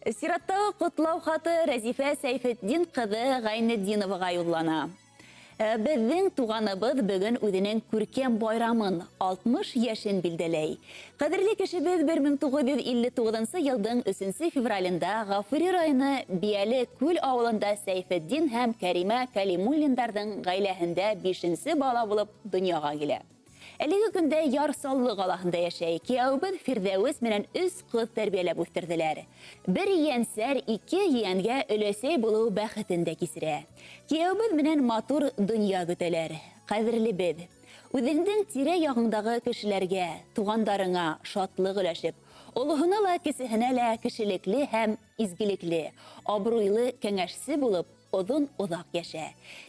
Сираттағы ҡотлау хаты Рәзифә Сәйфетдин ҡыҙы Ғәйнетдиноваға юллана. Беҙҙең туғаныбыҙ бөгөн үҙенең күркәм байрамын, 60 йәшен билдәләй. Ҡәҙерле кешебеҙ 1959 йылдың 3 февралендә Ғафури районы Бийәле Күл ауылында Сәйфетдин һәм Кәримә Кәлимуллиндарҙың ғаиләһендә бишенсе бала булып донъяға килә. Әлеге көндә Яр Саллы ҡалаһында йәшәй. Кейәүебеҙ Фирҙәүес менән өс ҡыҙ тәрбиәләп үҫтерҙеләр. Бер ейәнсәр, ике ейәнгә өләсәй булыу бәхетен дә кисерә. Кейәүебеҙ менән матур донъя көтәләр. Ҡәҙерлебеҙ! Үҙеңдең тирә-яғыңдағы кешеләргә, туғандарыңа шатлыҡ өләшеп, олоһона ла, кесеһенә лә кешелекле һәм изгелекле, абруйлы кәңәшсе булып, Оҙон-оҙаҡ йәшә.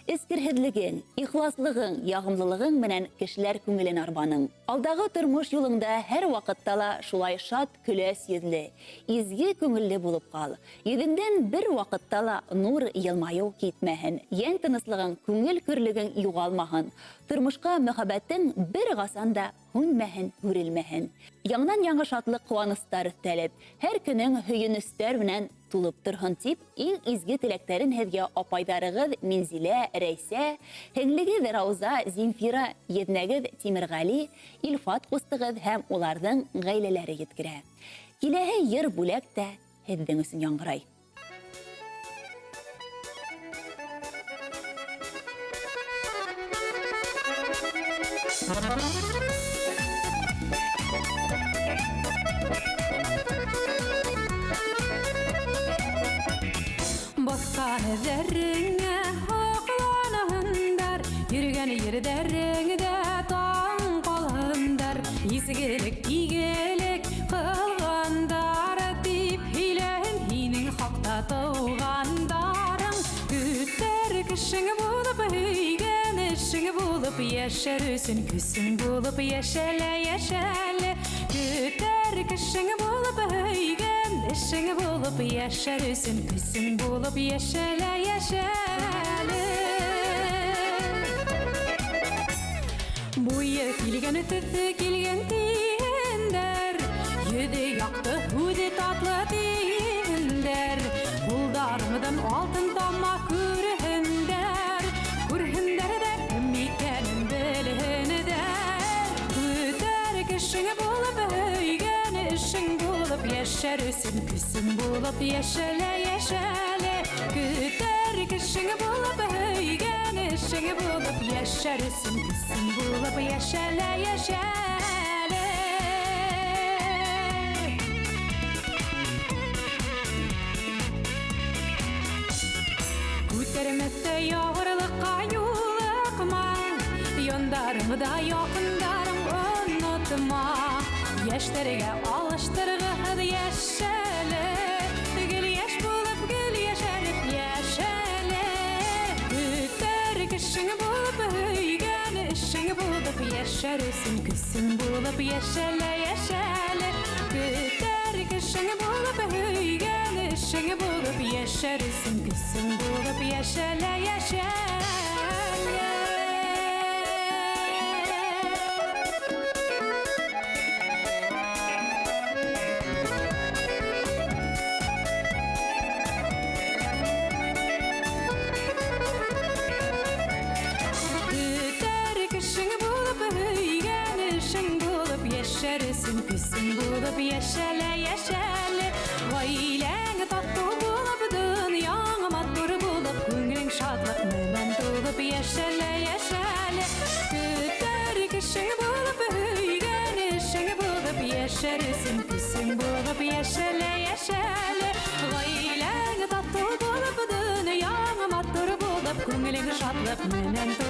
Эскерһеҙлегең, ихласлығың, яғымлылығың менән кешеләр күңелен арбаның. Алдагы тормош юлыңда һәр вакытта ла шулай шат, көләс йөҙле, изге күңелле булып ҡал. Йөҙөңдән бер вакытта ла нур, елмайыу китмәһен, йән тыныслығың, күңел көрлөгөң юғалмаһын, тормошҡа мөхәббәтең бер ҡасан да һүнмәһен, һүрелмәһен. Яңынан-яңы шатлык-ҡыуаныстар өҫтәлеп, һәр көнөң һөйөнөстәр менән тулып торһон дип, иң изге теләктәрен һеҙгә апайҙарығыҙ Минзилә, Рәйсә, һеңлегеҙ Рауза, Земфира, еҙнәгеҙ Тимерғәли, Илфат ҡустығыҙ һәм уларҙың ғаиләләре еткерә. Киләһе йыр бүләк тә һеҙҙең өсөн яңғырай. Баҫҡан эҙҙәреңә һоҡланһындар, Йөрөгән ерҙәреңдә таң ҡалһындар. Изгелек, игелек ҡылғандар, Тип һөйләһен һинең хаҡта тыуғандарың. Көтәр кешең булып, һөйгән эшең булып, Йәшәр өсөн көсөң булып, йәшәлә, йәшәле. Көтәр кешең булып, һөйгән эшең булып, Йәшәр өсөн көсөң булып, йәшәлә, йәшәле. Буйы килгән, төҫө килгән тиһендәр, Йөҙө яҡты, һүҙе татлы тиһендәр. Ҡулдарыңдан алтын тама күрһендәр, Күрһендәр ҙә кем икәнен белһендәр. Көтәр кешең булып, һөйгән эшең булып, Йәшәр өсөн көсөң булып, йәшәлә, йәшәле. Көтәр кешең булып, һөйгән эшең булып, Йәшәр өсөн көсөң булып, йәшәлә, йәшәле. Күтәрмәҫтәй ауырлыҡҡа юлыҡма, Яндарыңда яҡындарың онотма. Йәштәргә алыштырғыһыҙ йәшәле, Гел йәш булып, гел йәшәреп йәшәле. Көтәр кешең булып, һөйгән эшең булып, Йәшәр өсөн көсөң булып йәшәле, йәшәле. Көтәр кешең булып, һөйгән эшең булып, Йәшәр өсөн көсөң булып йәшәле, йәшәле. Көтәр кешең булып, һөйгән эшең булып, Йәшәр өсөн көсөң булып, йәшәлә, йәшәле. Ғаиләң татыу булып, донъяң матур булып, Күңелең шатлыҡ менән тулып, йәшәлә, йәшәле. Көтәр кешең булып, һөйгән эшең булып, Йәшәр өсөн көсөң булып, йәшәлә, йәшәле. Ғаиләң татыу булып, донъяң матур булып, Күңелең шатлыҡ менән тулып,